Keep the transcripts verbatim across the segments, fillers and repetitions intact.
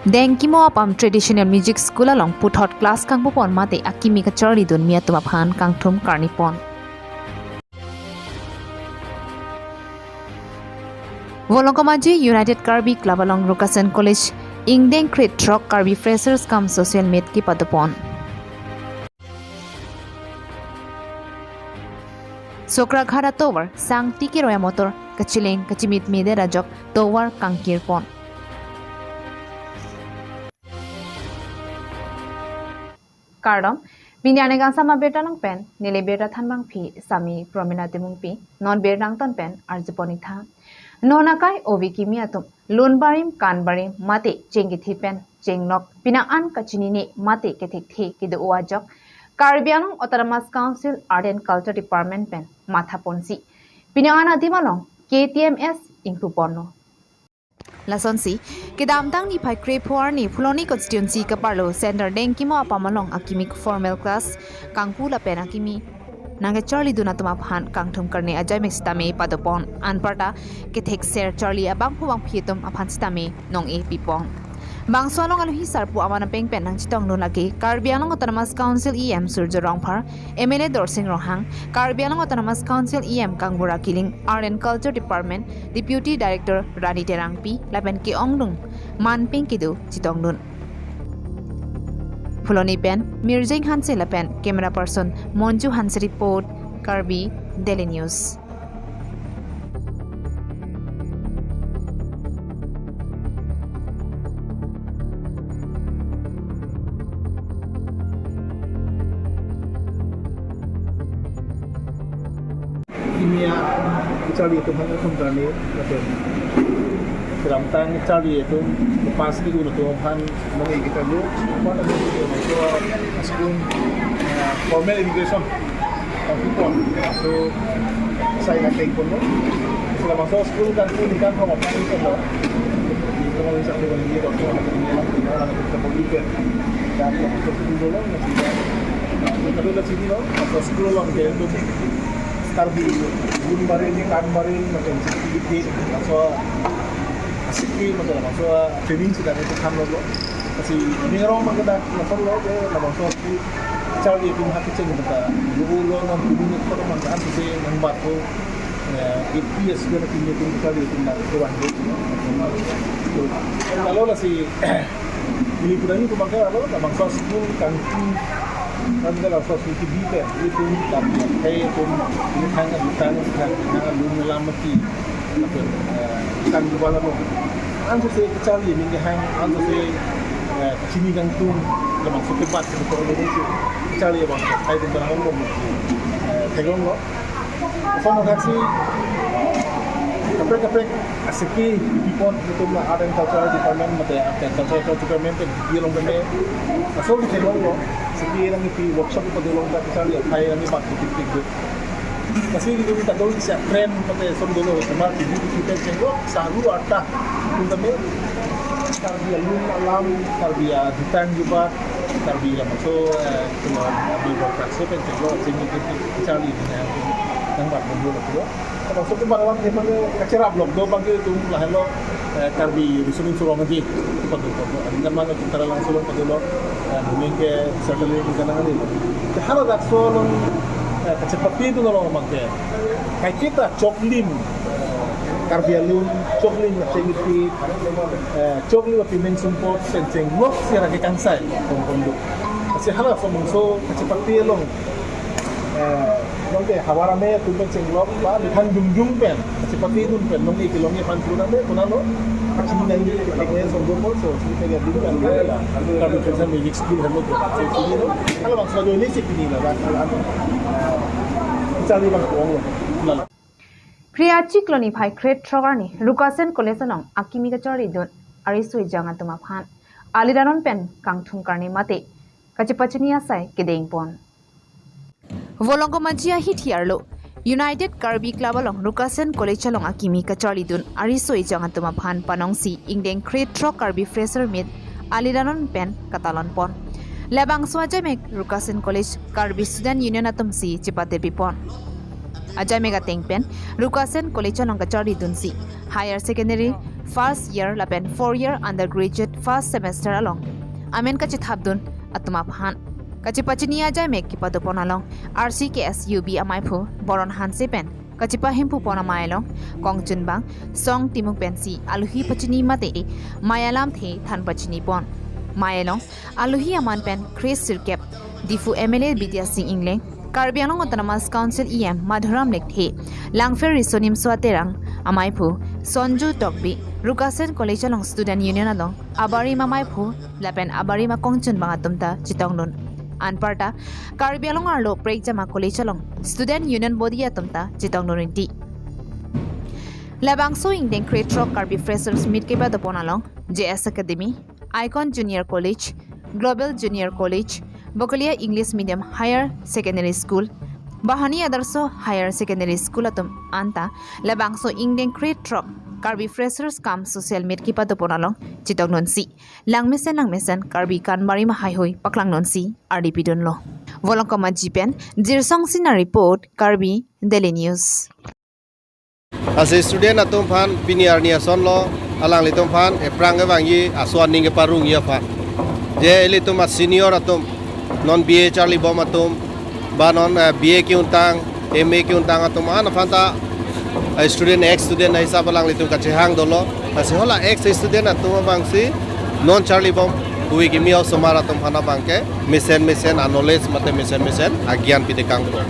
Dengkimo Apam Traditional Music School along puthot class kangpupon mate akimi kacharlidun mi atum aphan kangthum karnipon. Volongkomaji United Karbi Club along Rukasen College ingdeng krethrok Karbi Freshers cum Social Meet kepadopon. Sokraghat atovar sangti keroi amotor kacheleng kachimitmedet ajok tovar kangkirpon. Kardom, pini arni kangsam abirta nangpen, neli birta thanbangpi Sami Promina Timungpi, non birta angton pen arjupon-ik tha. Non akai ove kimi atum, lun barim, kan barim, mate chingkithi pen chingnok, pini an kachinine mate kethekthe kedo ajok Karbi Anglong Autonomous Council Art and Culture Department pen mathaponsi pini an adim along K T M S ingpuponlo. Lasonsi, kedamtang niphai krepho arni Phuloni constituency kaparlo Center Dengkimo Apam along akimi formal class kangpu lapen akimi nangkacharlidun atum aphan kangthum karne ajaimek sitame padopon, anparta kethekser charli abangphu bangphi atum aphan sitame nong-e pipon. Bangso along alohi sarpo aman apeng pen nangchetongdun lake Karbi Anglong Autonomous Council E M Surjya Rongphar, M L A Dorsing Ronghang, Karbi Anglong Autonomous Council E M Kangbura Killing, Art and Culture Department Deputy Director Rani Terangpi lapen ke-ongdung manpeng kedo chetongdun. Phuloni pen Mirjeng Hanse lapen camera person Monju Hanse report, Karbi Daily News. Kimi akimi kacharli atum aphan kangthum karne, lapen kedamtang kacharli atum, past kedo atum aphan nong-e kita lo, apa nama itu, itu school, eh, formal education, eh, kupon, so, sai na keng pon lo, selama so school kan pun ikan hong apa itu lo, itu mau bisa kita beli, itu mau kita beli, itu mau kita beli, dan itu school dulu, masih ada, kita dulu sini lo, atau school lo, dia itu, Karbi, lun barim, kan barim, macam seperti itu, laso, asiki, macam laso, training sita itu kan lo, kasi, ini orang macam kita, laso lo, ke, laso, si, charli itu hati ceng kita, dulu lo, nang dulu ni, kalau macam, si, nang batu, eh, A P S, dia nak ini itu, charli itu, nang, itu, wah, itu, kalau lah si, Neli pudani pemangkai alo, labangso school kangpu, kan ke labangso school kebi pen, itum, tapi, hei, itum, ini hang, ini hang, ini hang, ini hang, lun lam mati, lapen, eh, kan juga lama. Anso se kacharli, ini ke hang, anso se, eh, chini kangtung, labangso kebat, kebat, kebat, kacharli, bang, hei, itum, barang, eh, theklonglo. Lason athaksi kaprek kaprek asiki pipon itum la Art and Culture Department mate Art and Culture Department ke D P along keme. Lason di theklonglo, asiki nangkepi workshop padolong ta kacharli aphai nangkebat ketik tik do. Lasi itum ta dol si trend mate lason dolo, semar T V, T V pen chenglok, saru arta itum keme. Karbi alun alam, Karbi adutang juba, Karbi labangso, eh, itu, eh, Karbi berfraksi pen chenglok, chinine, chinine, chinine, nangbat bomlo lapu. Labangso ke banglang ke mana kacherap lok do bangke itum lahenlo, eh, Karbi Riso Nimso Rong Aje, padu, padu. Adi nama na kita langsung padu lo, eh, buming ke certainly kita nang adi lo. Hala dak so long, eh, kachepati itu nolong bangke. Kai kita choklim, Karbi alun, choklim la chengiti, eh, choklim la pimen sumpot, pen chenglok sera ke kangsai, kong kong do. Lasi hala so mungso kachepati along, eh, nonke havar ame atum pen chenglok, ba, liphan jungjung pen, kachepati dun pen, nonke kelong ye pan pun ame, kuna lo, kachini nang ye, kachini nang ye, songgo mo, so, sini kaya dun pen, kaya la, Karbi Freshers Music School, hemo, so, sini lo, hala bangso jo ini si pini la, ba, hala, eh, charli bang kuang lo, la. Phre achiklo niphai krethrok arni Rukasen College along akimi kacharlidun ariso ejang atum aphan alidanon pen kangthum karne mate kachepachini asai kedengpon. Volongkomaji ahithi arlo United Karbi Club along Rukasen College along akimi kacharlidun ariso ejang atum aphan panongsi ingdeng krethrok Karbi Fresher Meet alidanon pen katalonpon. Labangso ajaimek Rukasen College Karbi Student Union atumsi chepate pipon. Ajaimek ateng pen Rukasen College along kacharlidunsi Higher Secondary first year lapen four year undergraduate first semester along amen kachethapdun atum aphan kachepachini ajaimek kepadopon along R C K S U B amaiphu Boron Hanse pen kachepahempupon amei along kongchunbang Song Timung pensi aluhi pachini mate mei alamthe than pachinipon. Mei along aluhi aman pen kre sirkep Diphu M L A Bidya Sing Engleng, Karbi Anglong Autonomous Council E M Madhuram Lekthe, Langpher Riso Nimso Aterang, amaiphu Sonju Tokbi, Rukasen College along Student Union along abarim amaiphu lapen abarim akongchunbang atum ta chetongdun. Anparta Karbi Anglong arlo prekjama college along Student Union body atum ta chetongdun rinti. Labangso ingdeng kre throk Karbi Freshers Meet kepadopon along J S Academy, Icon Junior College, Global Junior College, Bokolia English Medium Higher Secondary School, Bahani Adarsha Higher Secondary School atum anta labangso ingdeng kre throk Karbi Freshers cum Social Meet kepadopon along chetongdunsi langmesen langmesen Karbi kanbarim ahaihui paklangdunsi ardi pidunlo. Volongkom Aji pen Jirsong Sina report, Karbi Daily News. Lasi student atum aphan pini arni asonlo, alanglitum aphan ephrang kevangji aso aning keparungji aphan. Je ilitum a senior atum, non B A charlibom atum, ba non, eh, B A ke-untang, M A ke-untang atum an aphan ta, eh, student, ex student ahisap alanglitum kachehang dolo. Lasi hala ex student atum abangsi non charlibom hui kimi osomar atum aphan abangke mesen mesen a knowledge mate mesen mesen agyan pidekangpo.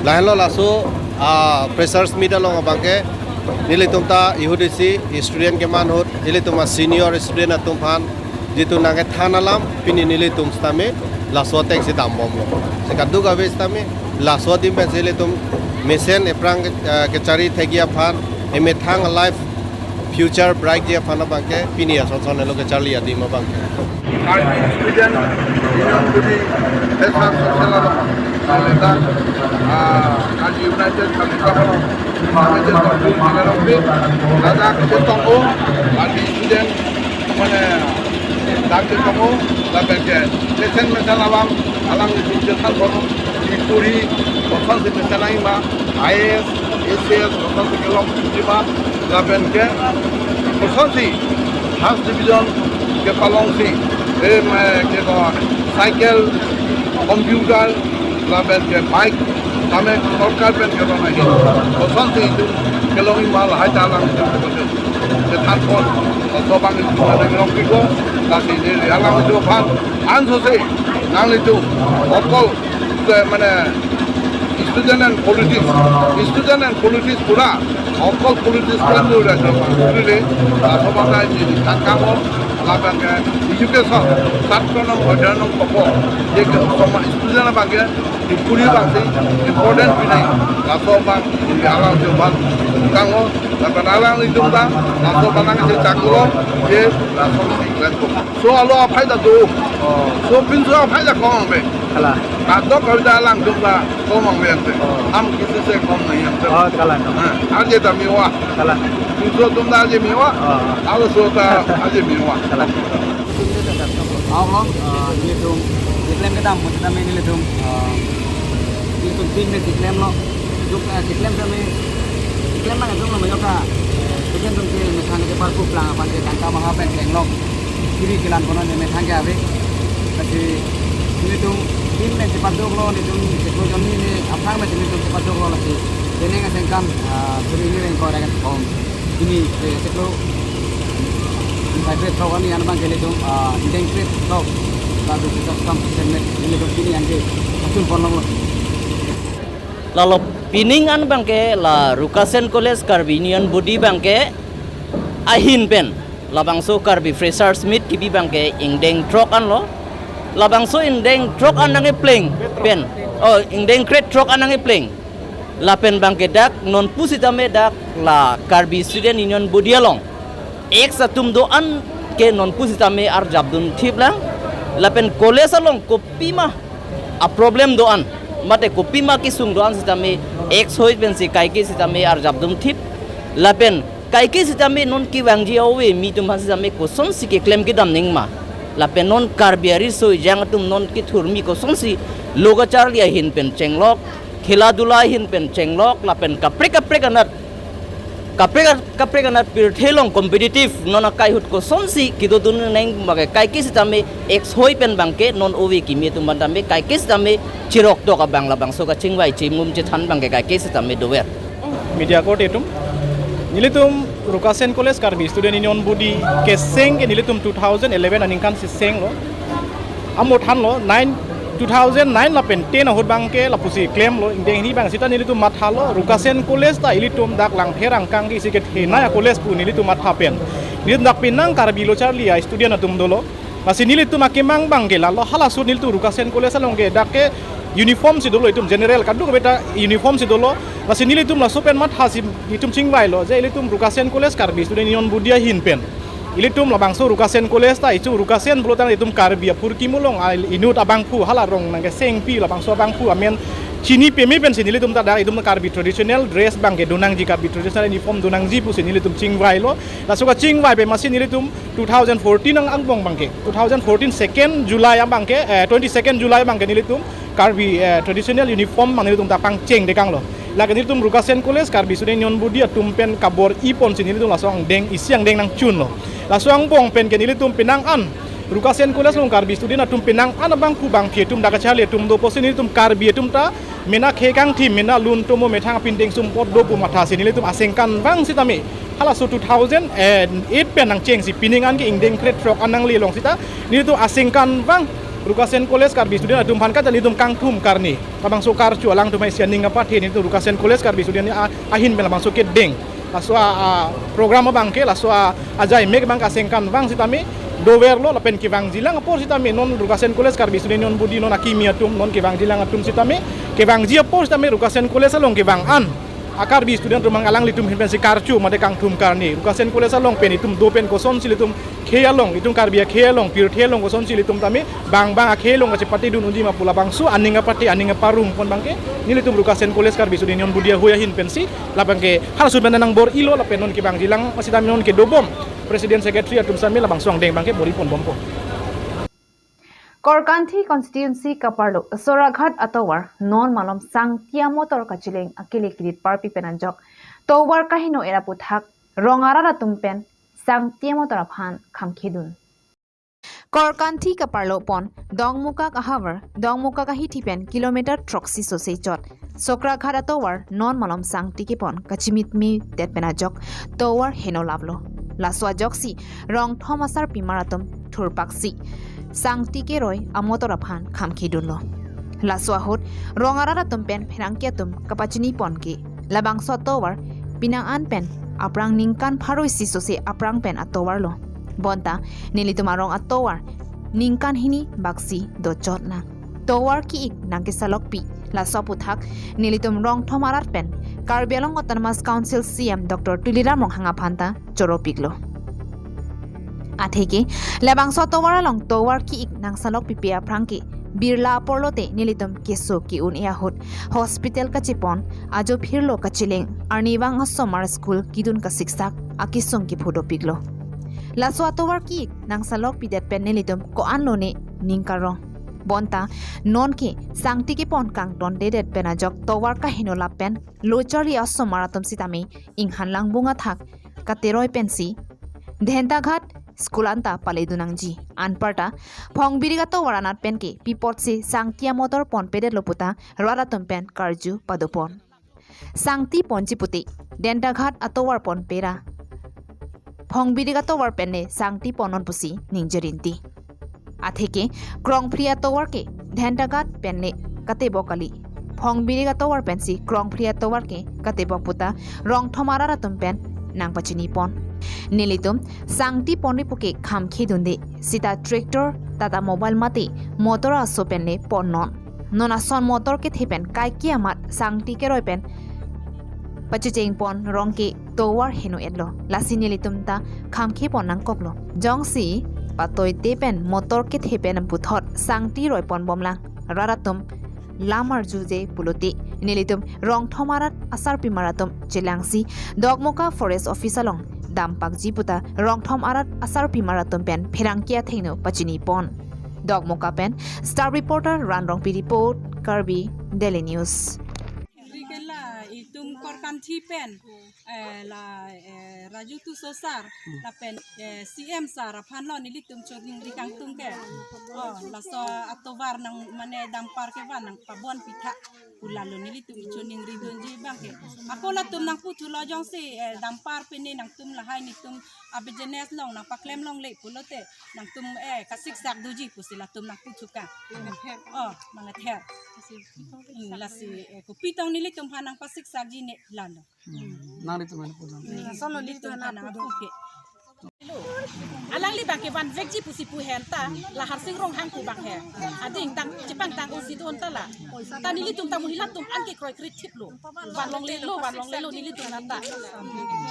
Lahenlo laso, ah, Freshers Meet along abangke nelitum ta ihut isi student keman ahut, ilitum a senior student atum aphan jitu nangkethan alam pini nelitum sitame laso atengsi dambomlo. Si kadokave sitame laso adim pensi ilitum mesen ephrang ke, eh, kechari thekji aphan, emethang life future bright ji aphan abangke pini ason son helo kecharli adim abangke. Karbi Student Union Body Freshers Social along, ah, Karbi United Karbi Club along, kami je tongdun, kami rongpi, ladak chetongdun, Karbi student, mane, dak chetongdun, lapen ke, mesen mesen alam, alanglitum chethan kono, ipuri, kosonsi mesen aima, I A S, A C S, kosonsi kelong chima, lapen ke, kosonsi, first division kepalongsi, em, eh, ke ko, cycle, computer, lapen ke bike, tame sorkar pen kelong ahin. Kosonsi itum kelongji ma lahai ta alanglitum kosonsi chethanpon. Laso abang itum nang rongpiko, lasi neli alanglitum aphan ansose nanglitum okol ke mane student and politics, student and politics pura okol politics kan dulu dah coba. Dulu deh, laso abang ta ini tangkang o, lapen ke education, satro nang order nang kopo, ye ke sama student abangke, ipuri abangsi important pinai, laso abang, ini alanglitum aphan kangkang o, lapen alanglitum ta, laso abang nangsi chaklo, ye, laso abang si klen ko. So alo aphai ta do. Oh. So pinso aphai ta kong be. Kalang. Kadokave ta alanglitum ta kong be ante. Oh. Hum kisi se kam nahi ante. Oh, kalang. Ha, arje ta miwa. Kalang. Pinso atum ta arje miwa. Oh. Alo so ta arje miwa. Kalang. Aho, eh, nelitum, keklem kedam, maksud kami nelitum, eh, nelitum tin pen keklemlo. Duk, eh, keklem kami, keklem mana dong lo, majoka, eh, keklem dong ke methang ke parku plang, aphan ke tangka maha pen klenglo. Kiri kelang kono ne methang ke ave. Lasi nelitum tin pen chepaduklo, nelitum chiklo jonni ne aphrang pen nelitum chepaduklo lasi. Deneng asengkan, ah, suri ni reng ko reng kom. Ini, eh, chiklo. Ini five throk ani an abangke nelitum, ah, ingdeng kre throk. Lalu kita sam semet nelitum pini anke. Asun ponlonglo. Lalo pining an abangke la Rukasen College Karbi Union Body abangke ahin pen labangso Karbi Freshers Meet kebi abangke ingdeng throk anlo. Labangso ingdeng throk an nangkepleng pen, oh, ingdeng kre throk an nangkepleng. Lapen abangke dak non pusitame dak la Karbi Student Union Body along ex atum do-an ke non pusitame arjapdun thiplang. Lapen college along kopima a problem do-an, mate kopima kesung do-an sitame ex hoi pensi kaike sitame arjapdun thip. Lapen kaike sitame non kevangji ave, mi atum aphan sitame kosonsi keklem kedam nangma. Lapen non Karbi ari soi jang atum non kethurmi kosonsi lo kacharli ahin pen chenglok, khela dula ahin pen chenglok, lapen kaprek kaprek anat Kaprek kaprek anat pirthe along competitive non akai ahut kosonsi kedodun nang abangke kaike sitame ex hoi pen abangke non ove kimi atum aphan tame kaike sitame chirok tok abang labangso kachingvai chimum chethan abangke kaike sitame dover. Media court atum, nelitum Rukasen College Karbi Student Union body keseng ke nelitum two thousand eleven aningkan si senglo. Amo thanlo nine, two thousand nine lapen ten ahut abangke lapusi klemlo, ingdeng hini abang sita nelitum mathalo, Rukasen College ta ilitum dak Langpher angkang ke isi kethenei a-college pu nelitum matha pen, nelitum dak penang Karbi lo charli a-student atum dolo. Lasi nelitum akemang abangke lalo, halaso nelitum Rukasen College along ke dak ke uniform si dolo, itum general kadokave ta uniform si dolo. Lasi nelitum laso pen mathasi itum chingvailo je ilitum Rukasen College Karbi Student Union body ahin pen ilitum labangso Rukasen College ta ichu Rukasen pulo tangte itum Karbi aphurkimo along a-inut abangphu hala rong nangkesengpi labangso abangphu amen chini peme pensi nelitum ta dak itum Karbi traditional dress abangke donangji, Karbi traditional uniform donangji pusi nelitum chingvailo. Laso kachingvai pen masi nelitum two thousand fourteen ang angbong abangke, two thousand fourteen second July abangke, eh, twenty-second July abangke nelitum Karbi, eh, traditional uniform abang nelitum ta pangcheng dekanglo. Lake nelitum Rukasen College Karbi Student Union body atum pen kabor-i ponsi nelitum laso angdeng isi angdeng nangchunlo. Laso angbong pen ke nelitum penang an Rukasen College along Karbi student atum penang an abangphu abangphi atum dak kacharli atum do pusi nelitum Karbi atum ta mena khei kangthim, mena lun tomo methang apindeng sumpot do pu mathasi nelitum asengkan vang sitame halaso two thousand eight pen nangchengsi pining an ke ingdeng krethrok an nangli along sita nelitum asengkan vang Rukasen College Karbi student atum aphan kata nelitum kangthum karni labangso karcho alangtum hai isi aning apathe nelitum Rukasen College Karbi student a-, ahin pen labangso kedeng. Laso a, a, program abangke, laso a, ajai mek abangke asengkan vang sitame doverlo lapen kevangjilang apor sitame non Rukasen College Karbi Student Union body non akimi atum non kevangjilang atum sitame kevangji apor sitame Rukasen College along kevang an a-Karbi student atum abang alanglitum ahin pensi karcho mate kangthum karni Rukasen College along pen itum do pen kosonsi ilitum khei along, itum Karbi akhei along, pirthe along kosonsi ilitum tame bang bang akhei along kachepatedun unji ma pu labangso aning apathe aning aparong pon abangke nelitum Rukasen College Karbi Student Union body ahoi ahin pensi labangke halaso pen nangbor-ilo lapen non kevangjilang sitame non kedobom President Secretary atum sitame labangso angdeng abangke bor-i ponbompo. Korkanthi constituency kaparlo Soraghat atovar non malom sangti amotor kachileng akele kirit parpi pen ajok tovar kaheno era aputhak rong arat atum pen sangti amotor aphan khamkhedun. Korkanthi kaparlo pon Dongmukak ahavar, Dongmukak ahithi pen kilometer throksi sose chot Soraghat atovar non malom sangti kepon kachimitmedet pen ajok tovar heno laplo. Laso ajoksi rong thom asarpimar atum thurpaksi sangti keroi amotor aphan khamkhedunlo. Laso ahut rong arat atum pen pherangke atum kapachini pon ke labangso atovar penang an pen aphrang ningkan pharo isi sose aphrang pen atovarlo. Bonta nelitum arong atovar ningkan hini baksi dochot nang. Tovar ki-ik nangkesalokpi laso aputhak nelitum rong thom arat pen Karbi Anglong Autonomous Council C M Doctor Tuliram Ronghang aphan ta choropiklo. Atheke labangso atovar along tovar ki-ik nangsalok pipe aphrang ke birla apor lote nelitum keso ke-un-e ahut hospital kachepon ajo phirlo kachileng arnivang asomar school kidun kasiksak akesung kepho dopiklo. Laso atovar ki-ik nangsalok pidet pen nelitum ko-an lone ning karong. Bonta nonke sangti kepon kangtondedet pen ajok tovar kaheno lap pen lo charli asomar atum sitame inghan langbung athak kateroi pensi Dhentaghat school anta paledun nangji. Anparta Phongbirik atovar anat pen ke pi apotsi sangti amotor ponpedetlo puta rat atum pen karju padopon. Sangti ponji pute Dhentaghat atovar ponpe ra Phongbirik atovar pen le sangti ponnon pusi ningje rinti. Atheke Krongphri atovar ke Dhentaghat pen le katebok kali. Phongbirik atovar pensi Krongphri atovar ke katebok puta rong thom arat atum pen nangpachini pon. Nelitum sangti ponri puke khamkhedunde sita tractor, Tata Mobile mate motor aso pen le ponnon. Non ason motor kethe pen kaike amat sangti keroi pen pachecheng pon rong ke tovar heno-etlo. Lasi nelitum ta khamkhe pon nangkoklo. Jongsi patoite pen motor kethe pen puthot sangti roi ponbomlang rat atum lam arjuje pulote nelitum rong thom arat asarpimar atum chelangsi Dokmoka Forest Office along dampakji puta rong thom arat asarpimar atum pen pherangke athengno pachini pon. Dokmoka pen staff reporter Ran Rongpi report, Karbi Daily News. Kanthi pen, eh, la, eh, Raju Tisso sir, lapen, eh, C M sir aphan lo nelitum choningri kangtung ke. Oh, laso atovar nang mane dumper kevan nangpabon pitha pu lalo nelitum choningri dunji abang ke. Ako latum nangputhulo jongsi, eh, dumper pine nangtum lahai netum a-business along nangpaklem longle pulote nangtum, eh, kasiksak doji pusi latum nangputhu ka. Oh, nangather. Hmm, lasi, eh, kopi tong nelitum aphan nangpasiksak ji ne lalo. Hmm. Nanglitum aphan pu tong. Hmm, laso nelitum aphan nangpu ke. Alangli abang ke vanvekji pusi pu hen ta, la Harsing Ronghang pu abang he. Ading tang, chepangtang un si do-an ta la. Ta nelitum ta muhi latum an ke kroikre thiplo. Van longlelo, van longlelo nelitum nata.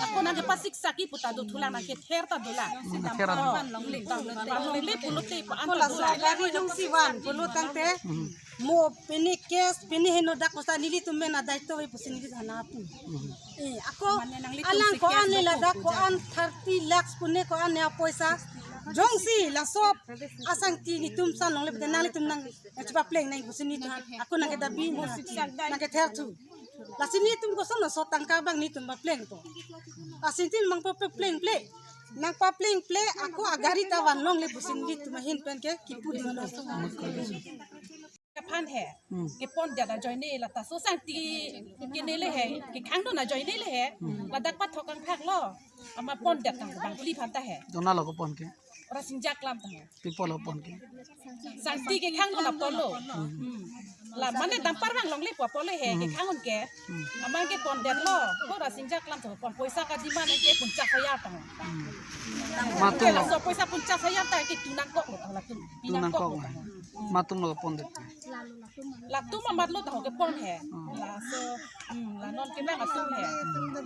Ako nangkepasiksak ji pu ta do thulang, nangkether ta dolang. Nangkether ta. Van longle, van longle pulote pa an ta dolang. Ako laso gari jongsi van pulo tangte, mo pine cash, pine heno dak kosta nelitum men adai to he pusi nelitum aphan nangpu. Eh, ako mane nanglitum alang si ko-an cash ne do ladak ko-an thirty lakhs pune ko-an ne apoisa. Jongsi laso asangti netum san longle pute nanglitum nang, eh, chepapleng nang pusi netum ako nangkedabi nang, nangketherthu. Lasi netum koson laso tangka abang netum paplengpo. Lasi netum nangpaplengple. Nangpaplengple ako agari ta van longle pusi netum ahin pen ke kipu dinglo. Aphan he. Hmm. Kepondet ajoine lata so sangti kene le he. Kekhangdun ajoine le he. Hmm. Ladak pathok kangphak lo. Amat pondet kang bang phli aphan ta he. Dona lo kopon ke? Rasingja Klam ta he. Pi apot lo pon ke? Sangti kekhangdun apot lo. Hmm. Hmm. La mane dumper van longle pu apot le he. Hmm. Kekhangdun ke. Hmm. Amat kepondet lo. Ko Rasingja Klam ta pon poisa ka demand ke ponchas hajar ta he. Hmm. Matum ke lo. Laso poisa ponchas hajar ta ke tu nangkok lo ta latum. Tu nangkok lo. Matum lo pondet. Latum amat lo ta ho kepon he. Hmm. Laso, hmm, la non kevang atum he.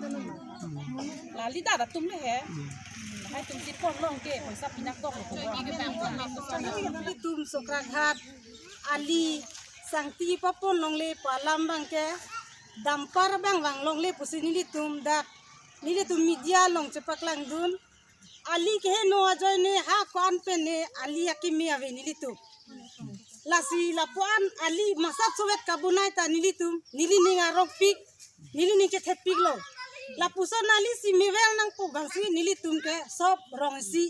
Hmm. La leader atum le he. Hmm. Hmm, lahai atum si pon long ke, poisa pi nangkok lo. Nelitum Sokranghat ali sangti papon longle pu alam abang ke, dumper abang van longle pusi nelitum dak, nelitum media along chepaklangdun. Ali keheno ajoine ha ko-an pen ne ali akimi ave nelitum. Lasi lapu-an ali masat sowet kabonai ta nelitum, nelining arongpik, nelining kethepik lo. Lapuson ali si mevel nangpo abang si nelitum ke sop rong isi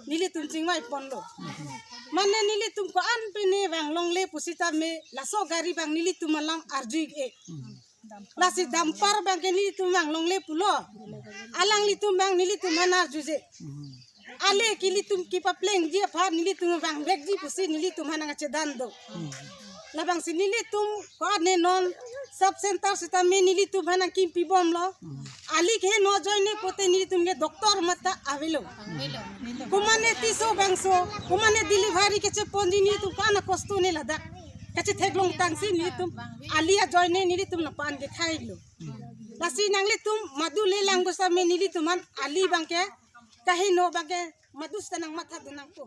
nelitum chingvai ponlo. Mane nelitum ko-an pen ne van longle pusitame laso gari abang nelitum alam arju-ik-e. Lasi dumper abang ke nelitum van longle pulo. Alanglitum abang nelitum aphan arjuje. Ale ke ilitum kepaplengji aphan nelitum vanvekji pusi nelitum aphan nangchedan do. Labang si nelitum ko-an ne non sub center sitame nelitum aphan nangkimpi bomlo. Ali keheno ajoine pute nelitum ke doctor mata avelo. Komane Tisso bangso, komane delivery kecheponji nelitum ko-an akosto ne ladak. Kachetheklong tangsi nelitum ali ajoine nelitum lapu-an ke khai lo. Lasi nanglitum madu le lang pusitame nelitum aphan ali abang ke kaheno abang ke madu sita nangmatha dun nangpo.